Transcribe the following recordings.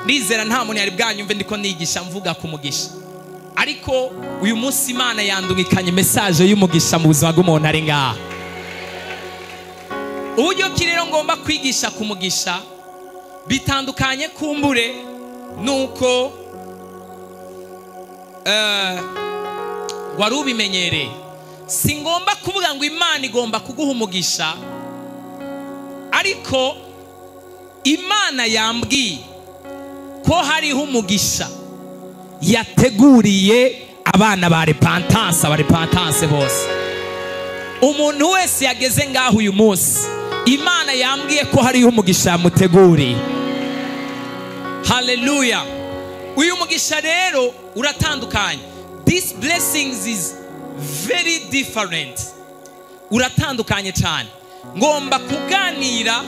Nizera nta muntu yari bwanyumve ndiko nigisha mvuga ku mugisha, ariko uyu munsi Imana yandungikanye message y'umugisha mu buzima bw'umuntu ari ngaha. Uburyo ki rero ngomba kwigisha ku mugisha bitandukanye kumbure nuko wari ubimenyereye. Singomba kuvuga ngo Imana igomba kuguha umugisha, ariko Imana yambwiye ko hariho umugisha yateguriye abana ba repentance, aba repentance bose. Umuntu wese yageze ngaho uyu munsi, Imana yambwiye ko hariho umugisha yamuteguriye. Haleluya. Uyu mugisha rero uratandukanye. This blessings is very different. Uratandukanye cyane. Ngomba kuganira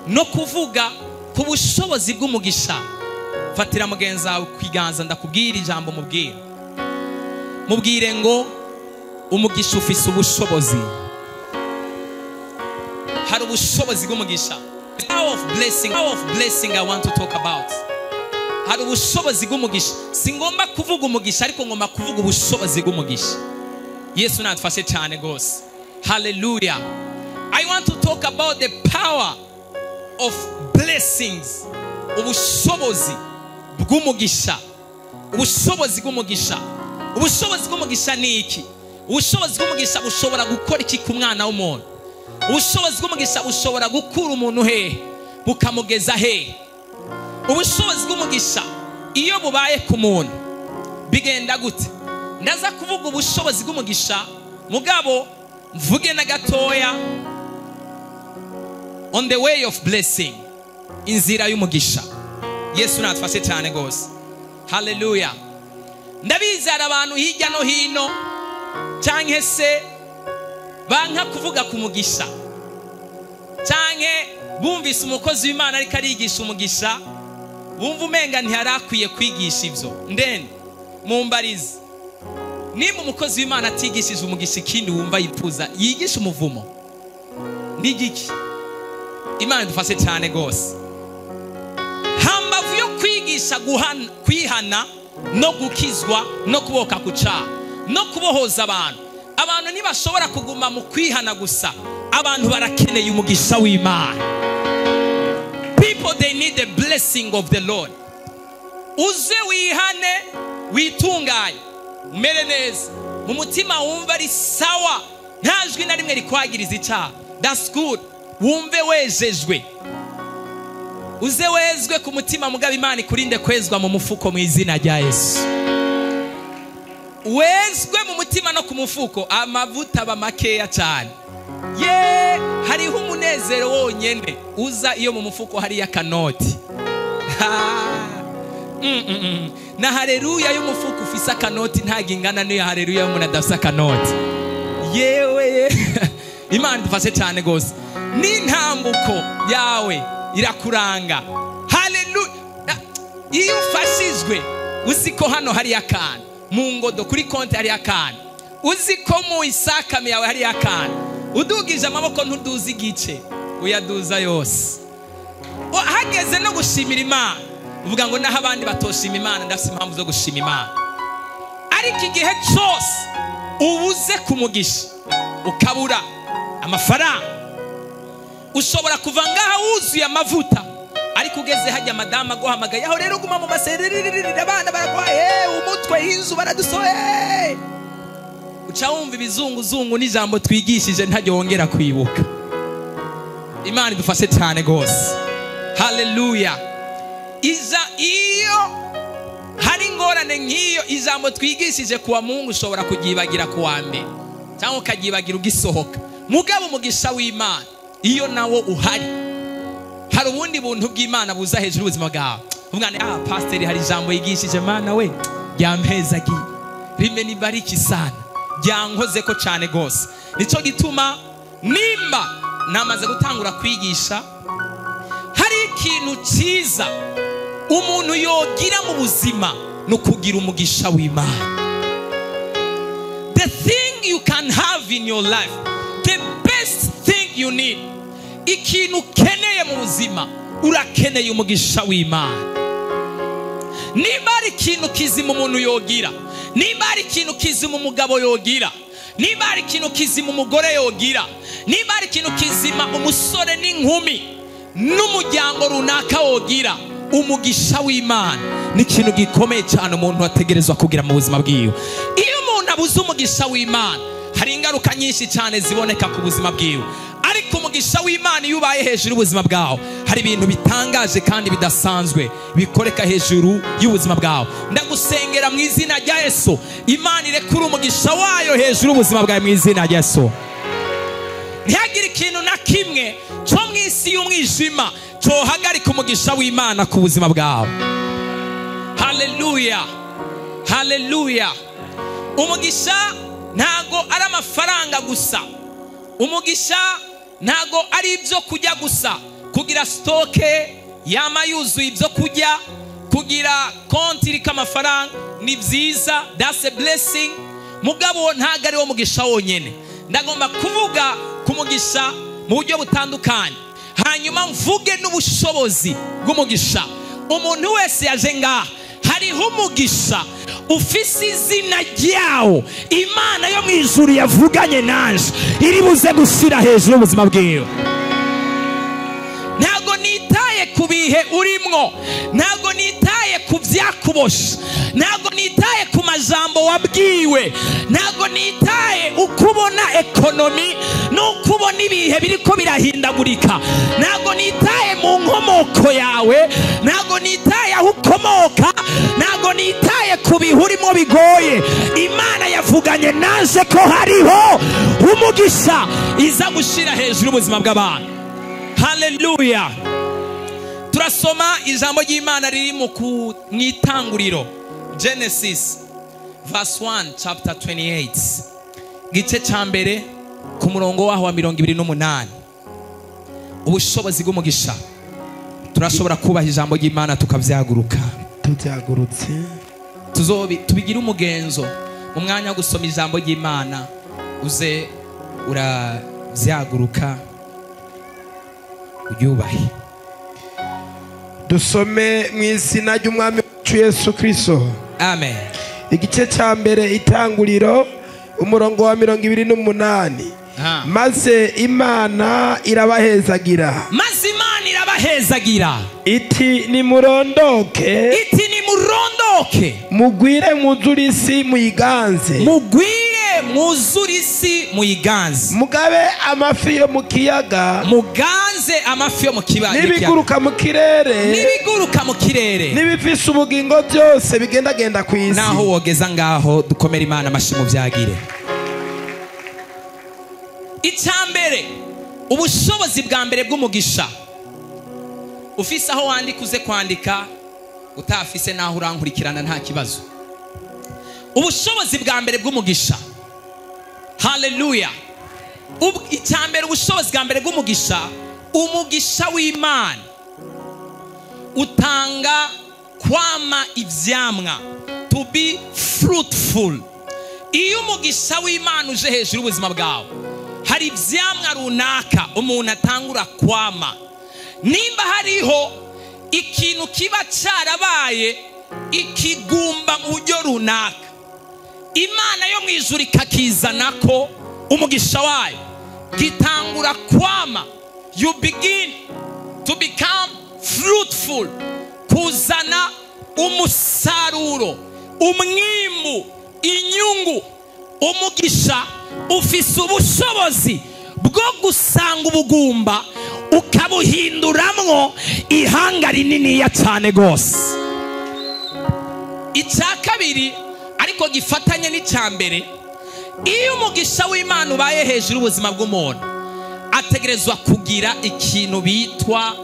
no kuvuga ku bushobozi bw'umugisha. Fatira mugenzi wawe kwiganza, ndakubwira ijambo mubwire. Mubwire ngo umugisha ufise ubushobozi. Hari ubushobozi bw'umugisha. Power of blessing, power of blessing I want to talk about. Hari ubushobozi bw'umugisha. Singomba kuvuga umugisha, ariko ngomba kuvuga ubushobozi bw'umugisha. Yesu natufashe cyane gose. Hallelujah. I want to talk about the power of blessings. Ubushobozi bw'umugisha. Ubushobozi bw'umugisha. Ubushobozi bw'umugisha ni iki? Ubushobozi bw'umugisha bushobora gukora iki ku mwana w'umuntu? Ubushobozi bw'umugisha bushobora gukura umuntu hehe bukamugeza hehe? Ubushobozi bw'umugisha iyo bubaye ku muntu bigenda gute? Ndaza kuvuga ubushobozi bw'umugisha, mugabo mvuge na gatoya on the way of blessing, inzira y'umugisha. Yesu natufashe cyane gose. Haleluya. Ndabizara abantu hirya no hino canke se banka kuvuga ku mugisha, canke bumvise umukozi w'Imana ariko arigisha umugisha bumva umenga ntiyarakwiye kwigisha ivyo. Ndende mumbarize, nimba umukozi w'Imana atigishije umugisha, ikindi wumva yipfuza yigisha umuvumo nigiki? Imana idufashe cyane gose. Hambavu yo kwigisha kwihana no gukizwa no kuboka kuca no kubohoza abantu, abantu ntibashobora kuguma mu kwihana gusa. Abantu barakeneye umugisha w'Imana. People, they need the blessing of the Lord. Uze wihane, witunganye, umere neza mu mutima, wumva ari sawa, nta jwi na rimwe rikwagiriza icyaha. That's good. Wumve wejejwe, uze wezwe ku mutima, mugabo Imana ikurinde kwezwa mu mufuko mu izina rya Yesu. Wezwe mu mutima no ku mufuko, amavuta aba makeya cyane. Ye, hariho umunezero wonyene uza iyo mu mufuko hariyo akanoti. Na haleluya y'umufuko ufise akanoti ntago ingana n'iyo haleluya y'umuntu adafise akanoti. Yewe, Imana idufashe cyane gose. N'intambuko yawe irakuranga. Haleluya. Iyo ufashijwe uzi ko hano hari akantu, mu ngodo kuri konti hari akantu, uzi ko mu isakame yawe hari akantu, udugije amaboko ntuduza igice, uyaduza yose. Hageze no gushimira Imana, uvuga ngo naho abandi batoshima Imana, ndafise impamvu zo gushima Imana. Ariko igihe cyose ubuze kumugisha, ukabura amafaranga, ushobora kuva ngaha wuzuye amavuta, ariko ugeze hajya madama aguhamagaye, aho rero guma mu maserererere, abana baragwaye umutwe, inzu baradusoye, uca wumva ibizunguzungu n'ijambo twigishije ntajya wongera kwibuka. Imana idufashe cyane gose. Haleluya. Iza iyo hari ingorane nk'iyo, ijambo twigishije kuwa Mungu ushobora kugibagira kuwa mbere cyangwa ukagibagira ugisohoka. Mugabo umugisha w'Imana iyo nawo uhari, hari ubundi buntu bw'Imana buza hejuru y'ubuzima bwawe. Umwana, pasiteri hari ijambo yigishije, Mana we ryampezagiye, rimenibariki sana, ryankoze ko cyane gose. Nico gituma nimba namaze gutangura kwigisha, hari ikintu cyiza umuntu yogira mu buzima no kugira umugisha w'Imana. The thing you can have in your life, the best thing you need, ikintu ukeneye mu buzima, urakeneye umugisha w'Imana. Niba ari ikintu kizima umuntu yogira, niba ari ikintu kizima umugabo yogira, niba ari ikintu kizima umugore yogira, niba ari ikintu kizima umusore n'inkumi n'umuryango runaka wogira, umugisha w'Imana ni ikintu gikomeye cyane umuntu ategerezwa kugira mu buzima bwiwe. Iyo umuntu abuze umugisha w'Imana, hari ingaruka nyinshi cyane ziboneka ku buzima bwiwe. Ariko umugisha w'Imana iyo ubaye hejuru y'ubuzima bwawe, hari ibintu bitangaje kandi bidasanzwe bikoreka hejuru y'ubuzima bwawe. Ndagusengera mu izina rya Yesu, Imana irekure umugisha wayo hejuru y'ubuzima bwawe mu izina rya Yesu. Ntihagire ikintu na kimwe cyo mu isi y'umwijima cyohagarika umugisha w'Imana ku buzima bwawe. Haleluya, haleluya. Umugisha ntago ari amafaranga gusa. Umugisha ntago ari ibyo kurya gusa. Kugira stoke yama yuzuye ibyo kurya, kugira konti iriko amafaranga ni byiza, that's a blessing. Mugabo ntago ari wo mugisha wonyene. Ndagomba kuvuga ku mugisha mu buryo butandukanye, hanyuma mvuge n'ubushobozi bw'umugisha. Umuntu wese yaje ngaha, hariho umugisha ufise izina ryawo Imana yo mu ijuru yavuganye nanje iri buze gushira hejuru y'ubuzima bwiwe. Ntago nitaye ku bihe urimwo, ntago nitaye ku byakuboshe, ntago nitaye ku majambo wabwiwe, ntago nitaye uko ubona ekonomi n'uko ubona ibihe biriko birahindagurika, ntago nitaye mu nkomoko yawe, ntago nitaye aho ukomoka, ntago nitaye ku bihe urimo bigoye. Imana yavuganye naje ko hariho umugisha iza gushira hejuru y'ubuzima bw'abantu. Haleluya. Turasoma ijambo ry'Imana riri mu itanguriro, Genesis verse 1 chapter 28, gice ca mbere ku murongo waho wa 28. Ubushobozi bw'umugisha. Turashobora kubaha ijambo ry'Imana tukavyaguruka. Tuvyagurutse. Tubigira umugenzo mu mwanya wo gusoma ijambo ry'Imana, uze uravyaguruka uryubahe. Dusome mu izina ry'Umwami wacu Yesu Kristo. Amen. Igice ca mbere itanguriro umurongo wa 28. Maze Imana irabahezagira. Maze Imana irabahezagira. Iti nimurondoke. Iti nimurondoke. Mugwire mwuzure isi muyiganze. Mugwire mwuzure isi muyiganze. Mugabe amafi yo mu kiyaga. Muganze amafi yo mu kiyaga. N'ibiguruka mu kirere. N'ibiguruka mu kirere. N'ibifise ubugingo byose bigendagenda ku isi. Naho wogeza ngaho dukomera Imana amashi mu byagire. Icambere, ubushobozi bwa mbere bw'umugisha. Ufise aho wandika uze kwandika, utafise naho urankurikirana nta kibazo. Ubushobozi bwa mbere bw'umugisha. Haleluya. Icambere, ubushobozi bwa mbere bw'umugisha, umugisha w'Imana utanga kwama ivyamwa, to be fruitful. Iyo umugisha w'Imana uje hejuru y'ubuzima bwawe, hari ivyamwa runaka umuntu atangura kwama. Nimba hariho ikintu kiba cyarabaye ikigumba mu buryo runaka, Imana yo mu ijuru ikakizanako umugisha wayo, gitangura kwama. You begin to become fruitful, kuzana umusaruro, umwimbu, inyungu. Umugisha ufise ubushobozi bwo gusanga ubugumba ukabuhinduramwo ihanga rininiya cyane gose. Icya kabiri ariko gifatanye n'icya mbere, iyo umugisha w'Imana ubaye hejuru y'ubuzima bw'umuntu, ategerezwa kugira ikintu bitwa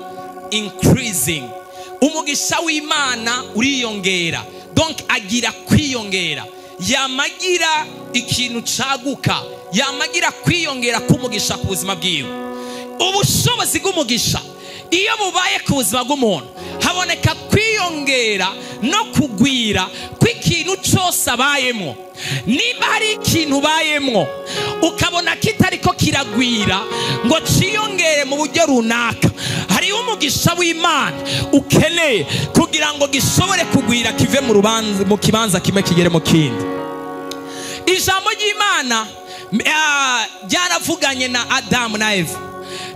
increasing. Umugisha w'Imana uriyongera, donc agira kwiyongera, yamagira ikintu caguka, yamagira kwiyongera k'umugisha ku buzima bwiwe. Ubushobozi bw'umugisha iyo bubaye ku buzima bw'umuntu, haboneka kwiyongera no kugwira kw'ikintu cyose abayemo. Niba hari ikintu ubayemo ukabona kitariko kiragwira ngo ciyongere mu buryo runaka, hari Hariho umugisha w'Imana ukeneye kugira ngo gishobore kugwira kive mu rubanza, mu kibanza kimwe kigere mu kindi. Ijambo ry'Imana ryaravuganye na Adamu na Eva.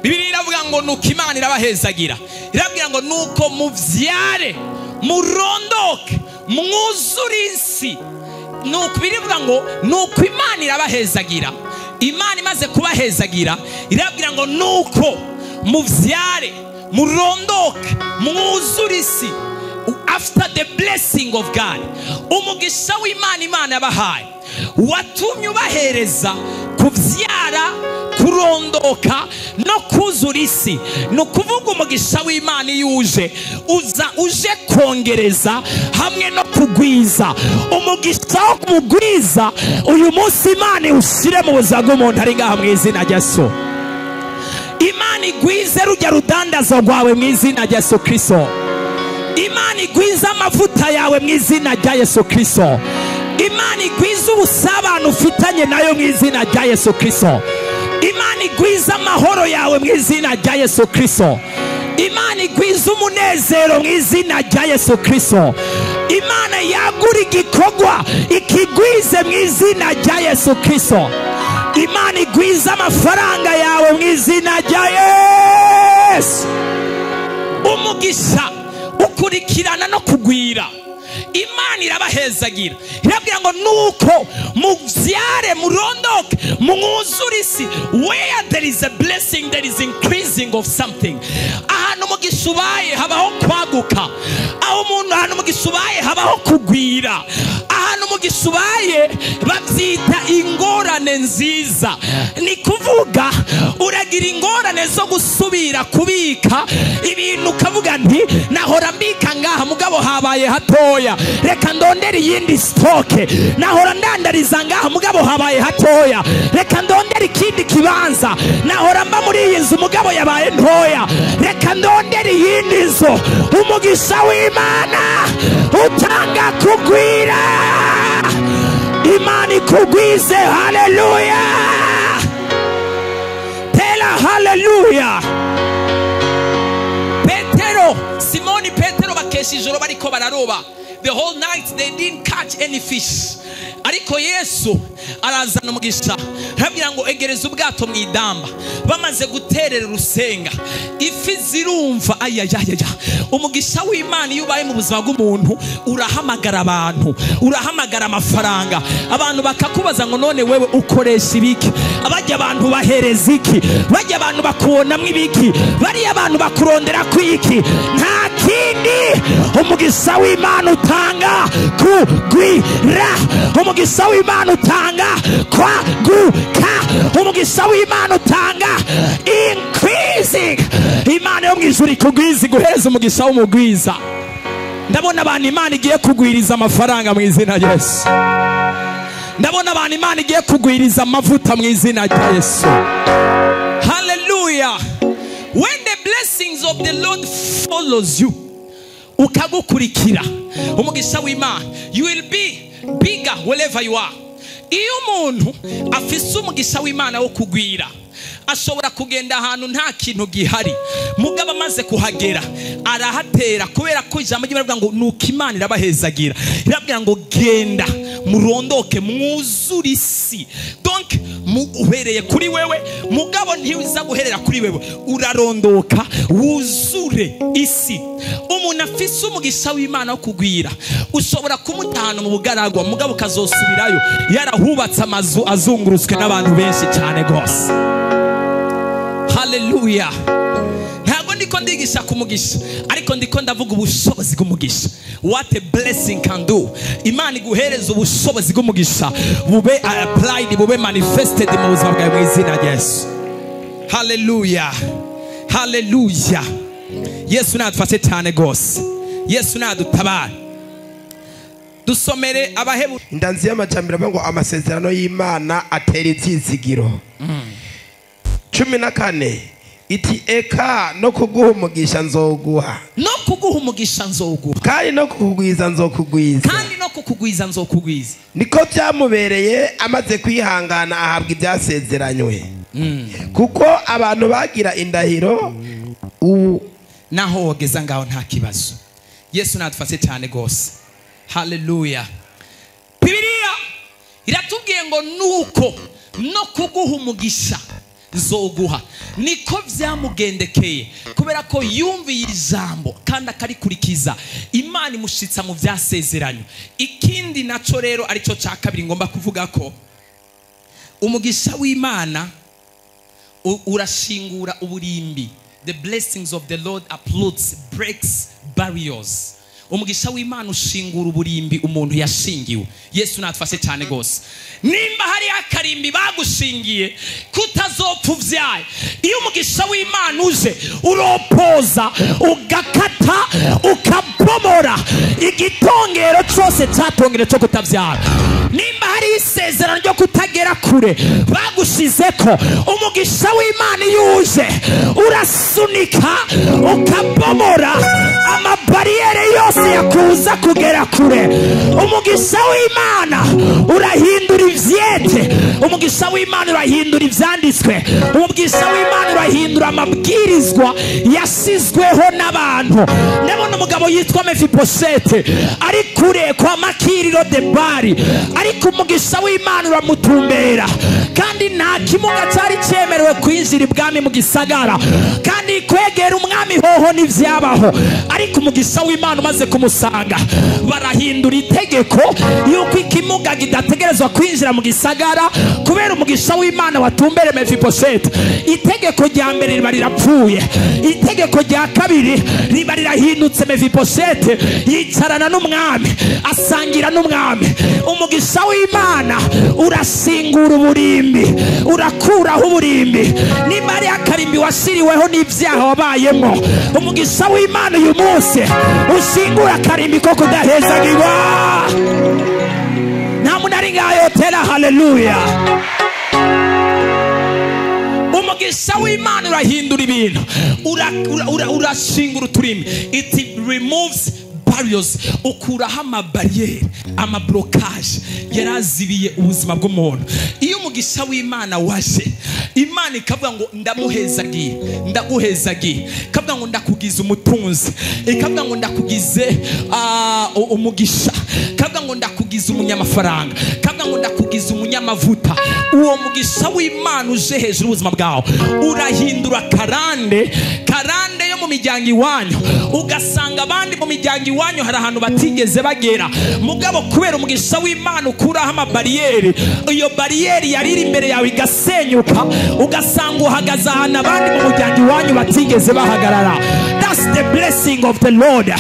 Bibiliya iravuga ngo nuko Imana irabahezagira, irabwira ngo nuko muvyare, murondoke, mwuzure isi. Nuko birivuga ngo nuko Imana irabahezagira. Imana imaze kubahezagira irabwira ngo nuko muvyare, murondoke, mwuzure isi. After the blessing of God, umugisha w'Imana Imana yabahaye watumye ubahereza kuvyara, kurondoka no kuzura isi. Ni ukuvuga umugisha w'Imana iyo uje, uza uje kongereza hamwe no kugwiza. Umugisha wo kumugwiza uyu munsi Imana iwushyire mu buzima bw'umuntu ari ngaha mu izina rya Yesu. Imana igwize rujya rudandazo rwawe mu izina rya Yesu Kristo. Imana igwize amavuta yawe mu izina rya Yesu Kristo. Imana igwize ubusabane ufitanye nayo mu izina rya Yesu Kristo. Imana igwize amahoro yawe mu izina rya Yesu Kristo. Imana igwize umunezero mu izina rya Yesu Kristo. Imana yagura igikorwa ikigwize mu izina rya Yesu Kristo. Imana igwize amafaranga yawe mu izina rya Yesu. Umugisha ukurikirana no kugwira. Imana irabahezagira, irabwira ngo nuko muvyare, murondoke, mwuzure isi. Where there is a blessing, there is increasing of something. Ahantu umugisha ubaye habaho kwaguka. Aho umuntu, ahantu umugisha ubaye habaho kugwira. Ahantu umugisha ubaye babyita ingorane nziza. Ni kuvuga uragira ingorane zo gusubira kubika ibintu, ukavuga nti nahora mbika ngaha mugabo habaye hatoya, reka ndondere iyindi stock. Nahora ndandariza ngaha mugabo habaye hatoya, reka ndondere ikindi kibanza. Nahora mba muri iyi nzu mugabo yabaye ntoya, reka ndondere iyindi nzu. Umugisha w'Imana utanga kugwira. Imana ikugwize. Haleluya, tela haleluya. Petero, Simoni Petero bakesha ijoro bariko bararoba. The whole night they didn't catch any fish. Ariko Yesu arazana umugisha, arabwira ngo egereza ubwato mu idamba. Bamaze guterera urusenga, ifi zirumva. Ayayaya, umugisha w'Imana iyo ubaye mu buzima bw'umuntu urahamagara abantu, urahamagara amafaranga. Abantu bakakubaza ngo none wewe ukoresha ibiki? Abajya abantu bahereza iki? Bajya abantu bakubonamwo ibiki? Bariya abantu bakurondera kwiki? Nta kindi, umugisha w'Imana utanga kugwira. Umugisha w'Imana utanga kwaguka. Umugisha w'Imana utanga increasing. Imana yo mu ijuru ikugwiza, iguhereza umugisha w'umugwiza. Ndabona abantu Imana igiye kugwiriza amafaranga mu izina rya Yesu. Ndabona abantu Imana igiye kugwiriza amavuta mu izina rya Yesu. Hallelujah. When the blessings of the Lord follows you, ukagukurikira umugisha w'Imana, you will be bigger wherever you are. Iyo umuntu afise umugisha w'Imana wo kugwira, ashobora kugenda ahantu nta kintu gihari, mugabo amaze kuhagera arahatera, kubera ko ijambo ry'Imana rivuga ngo nuko Imana irabahezagira, irabwira ngo genda murondoke, mwuzure isi. Donc uhereye kuri wewe, mugabo ntiwiza guherera kuri wewe, urarondoka wuzure isi. Umuntu afise umugisha w'Imana wo kugwira, ushobora kumutahana mu bugaragwa, mugabo ukazosubirayo yarahubatse amazu azungurutswe n'abantu benshi cyane gose. Haleluya. Ntabwo ndiko ndigisha ku mugisha, ariko ndiko ndavuga ubushobozi bw'umugisha. What a blessing can do. Imana iguhereza ubushobozi bw'umugisha bube applied, bube manifested mu buzima bwawe mu izina rya Yesu. Haleluya, haleluya. Yesu nadufashe cyane gose. Yesu nadutabara. Dusomere Abaheburayo. Indanzi y'amajambere avuga ngo amasezerano y'Imana atera ibyizigiro. 14 iti eka no kuguha umugisha nzoguha, no kuguha umugisha nzoguha, kandi no kukugwiza nzokugwiza, kandi no kukugwiza nzokugwiza. Niko byamubereye amaze kwihangana ahabwa ibyasezeranywe. Kuko abantu bagira indahiro Naho wogeza ngaho nta kibazo. Yesu natufashe cyane gose. Haleluya. Bibiliya iratubwiye ngo nuko no kuguha umugisha zoguha. Niko vyamugendekeye kubera ko yumviye ijambo kandi akarikurikiza. Imana imushitsa mu vyasezeranye. Ikindi naco rero arico ca kabiri ngomba kuvuga ko umugisha w'Imana urashingura uburimbi. The blessings of the Lord uproots, breaks barriers. Umugisha w'Imana ushingura uburimbi umuntu yashingiwe. Yesu natufashe cyane gose. Nimba hari akarimbi bagushingiye kutazopfa uvyaye, iyo umugisha w'Imana uje uropoza, ugakata, ukabomora igitongero cyose cyatongere cyo kutavyara. Nimba hari isezerano ryo kutagera kure bagushizeko, umugisha w'Imana yuje urasunika ukabomora amabariyere yose yakuza kugera kure. Umugisha w'Imana urahindura ivyete, umugisha w'Imana urahindura ivyanditswe, umugisha w'Imana urahindura amabwirizwa yasizweho n'abantu. Ndabona umugabo yitwa Mefiboshete ari kure kwa Makiriro de Bari, ariko umugisha w'Imana uramutumbera, kandi nta kimuga cyari cyemerewe kwinjira ibwami mu gisagara, kandi kwegera umwami hoho nivyabaho. Ariko umugisha w'Imana umaze kumusanga, barahindura itegeko yuko ikimuga kidategerezwa kwinjira mu gisagara kubera umugisha w'Imana watumbere Mefiboshete. Itegeko rya mbere riba rirapfuye, itegeko rya kabiri riba rirahindutse. Mefiboshete yicarana n'umwami, asangira n'umwami. Umugisha w'Imana urasingura uburimbi, urakuraho uburimbi. Nimba ari akarimbi washiriweho n'ivyaha wabayemo, umugisha w'Imana uyu munsi usingura akarimbi ko kudahezagirwa. Nta muntu ari ngaho yotera haleluya. Umugisha w'Imana urahindura ibintu, urashingura uturimi. It removes barriers, ukuraho amabariyeri, amablocage yarazibiye ubuzima bw'umuntu. Iyo umugisha w'Imana waje, Imana ikavuga ngo ndamuhezagiye, ndaguhezagiye, ikavuga ngo ndakugize umutunzi, ikavuga ngo ndakugize umugisha, ikavuga ngo ndakugize umunyamafaranga, ikavuga ngo ndakugize umunyamavuta. Uwo mugisha w'Imana uje hejuru y'ubuzima bwawe urahindura karande, karande yo mu miryango iwanyu. Ugasanga abandi mu miryango iwanyu hari ahantu batigeze bagera, mugabo kubera umugisha w'Imana ukuraho amabariyeri, iyo bariyeri yari iri imbere yawe igasenyuka, ugasanga uhagaze ahantu abandi mu muryango iwanyu batigeze bahagarara. That's the blessing of the Lord.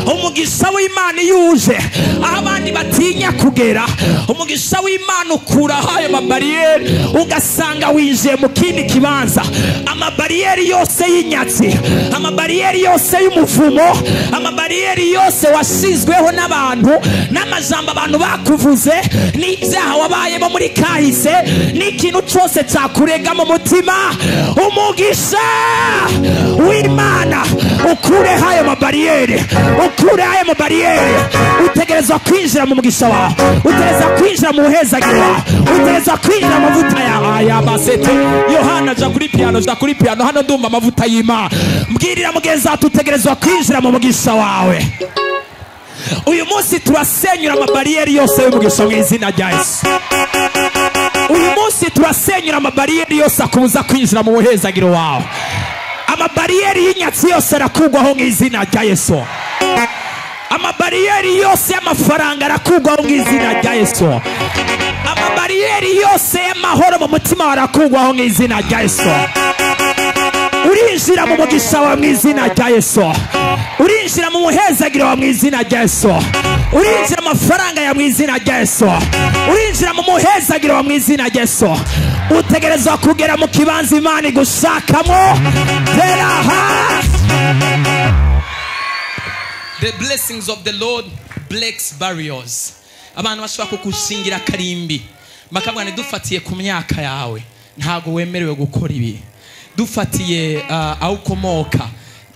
Umugisha w'Imana iyo uje aho abandi batinya kugera, umugisha w'Imana ukuraho ayo mabariyeri, ugasanga winjiye mu kindi kibanza. Amabariyeri yose y'inyatsi, amabariyeri yose y'umuvumo, amabariyeri yose wasizweho n'abantu, n'amajambo abantu bakuvuze, n'ibyaha wabayemo muri kahise, n'ikintu cyose cyakurega mu mutima, umugisha w'Imana ukureho ayo mabariyeri, ukureho ayo mabariyeri. Utegerezwa kwinjira mu mugisha wawe, utegerezwa kwinjira mu buhezagiro wawe, utegerezwa kwinjira mu mavuta yawe. Aya basete Yohana, ja kuri piano, ja kuri piano hano ndumva amavuta y'Imana. Mbwirira mugenzi wawe, utegerezwa kwinjira mu mugisha wawe. Uyu munsi turasenyura amabariyeri yose y'umugisha mu izina rya Yesu. Uyu munsi turasenyura amabariyeri yose akubuza kwinjira mu buhezagiro wawe. Amabariyeri y'inyatsi yose arakugwaho mu izina rya Yesu. Amabariyeri yose y'amafaranga arakugwaho mu izina rya Yesu. Amabariyeri yose y'amahoro mu mutima arakugwaho mu izina rya Yesu. Urinjira mu mugisha wawe mu izina rya Yesu. Urinjira mu muhezagiro wawe mu izina rya Yesu. Urinjira amafaranga ya mu izina rya Yesu. Urinjira mu muhezagiro wawe mu izina rya Yesu. Utegerezwa kugera mu kibanza Imana igushakamo. Teraha. The blessings of the Lord breaks barriers. Abantu bashobora kukushingira karimbi, bakavuga ngo dufatiye ku myaka yawe ntago wemerewe gukora ibi, dufatiye aho ukomoka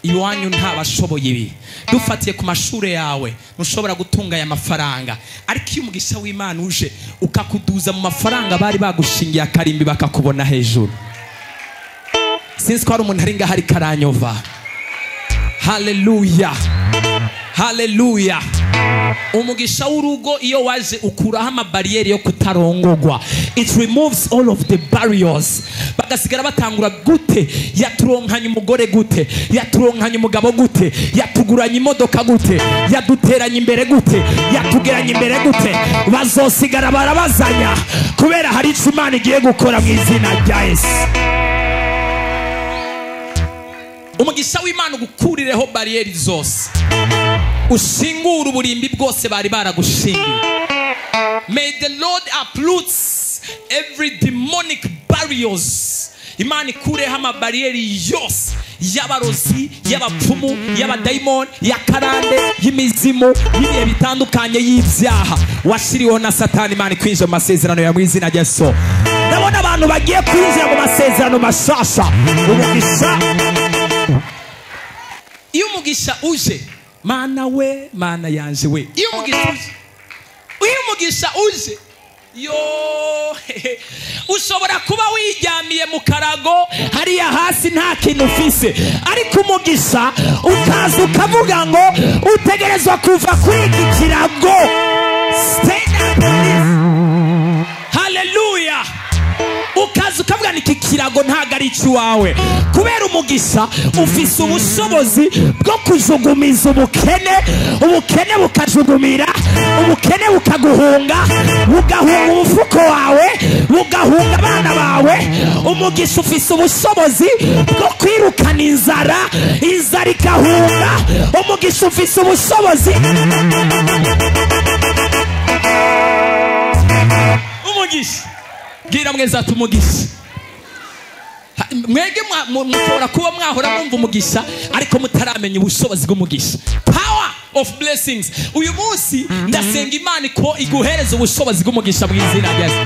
iwanyu ntabashoboye ibi, dufatiye ku mashure yawe ntushobora gutunga aya mafaranga. Ariko iyo umugisha w'Imana uje ukakuduza mu mafaranga bari bagushingiye akarimbi bakakubona hejuru. Sinzi ko hari umuntu ari ngaho ariko aranyova. Haleluya, haleluya. Umugisha w'urugo iyo waje ukuraho amabariyeri yo kutarongogwa. It removes all of the barriers. Bagasigara batangura gute? Yaturonkanye umugore gute? Yaturonkanye umugabo gute? Yatuguranye imodoka gute? Yaduteranye imbere gute? Yatugeranye imbere gute? Bazosigara barabazanya kubera hari icyo Imana igiye gukora mu izina rya Yesu. Umugisha w'Imana ugukurireho bariyeri zose, ushingure uburimbi bwose bari baragushingiye. May the Lord uproot every demonic barriers. Imana ikureho amabariyeri yose y'abarozi, y'abapfumu, y'abadayimoni, y'akarande, y'imizimu, y'ibihe bitandukanye, y'ibyaha washyiriweho na Satani. Imana ikwinjira mu masezerano ya mu izina rya Yesu. Ndabona abantu bagiye kwinjira mu masezerano mashasha. Umugisha, iyo umugisha uje, Mana we, Mana yanje we, iyo umugisha uje, iyo umugisha uje, yo ushobora kuba wiryamiye mu karago hariya hasi nta kintu ufise, ariko umugisha ukaza ukavuga ngo utegerezwa kuva kuri iki kirago. Stand up, please. Haleluya. Ukaza ukavuga ni iki kirago ntago ari icy'iwawe, kubera umugisha ufise ubushobozi bwo kujugumiza ubukene, ubukene bukajugumira, ubukene bukaguhunga, bugahunga umufuko wawe, bugahunga abana bawe. Umugisha ufise ubushobozi bwo kwirukana inzara, inzara ikahunga. Umugisha ufise ubushobozi. Umugisha, bwira mweza ati umugisha. Mwege mushobora kuba mwahora mwumva umugisha ariko mutaramenya ubushobozi bw'umugisha. Power of blessings. Uyu munsi ndasenga Imana ko iguhereza ubushobozi bw'umugisha mu izina rya Yesu.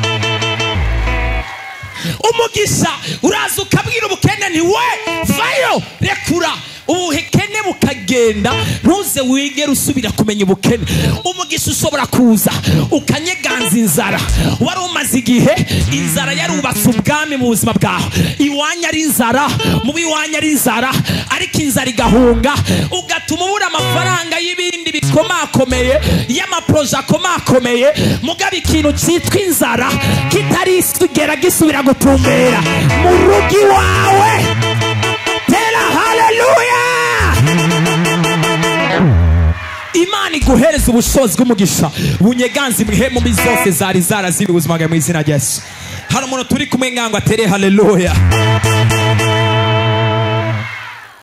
Umugisha uraza ukabwira ubukene nti we vayo, rekura ubukene bukagenda, ntuze wigere usubira kumenya ubukene. Umugisha ushobora kuza ukanyeganza inzara wari umaze igihe. Inzara yarubatse ubwami mu buzima bwawe, iwanyu ari inzara, mu biwanyu ari inzara, ariko inzara igahunga, ugatuma ubura amafaranga y'ibindi bikomakomeye, y'amaproje akomakomeye, mugabo ikintu cyitwa inzara kitarisugera gisubira gutumbera mu rugo iwawe. Tera haleluya. Imana iguhereza ubushobozi bw'umugisha bunyeganza imihemu mbi zose zari zarazibi ubuzima bwawe mu izina rya Yesu. Hari umuntu turi kumwe ngango atere haleluya.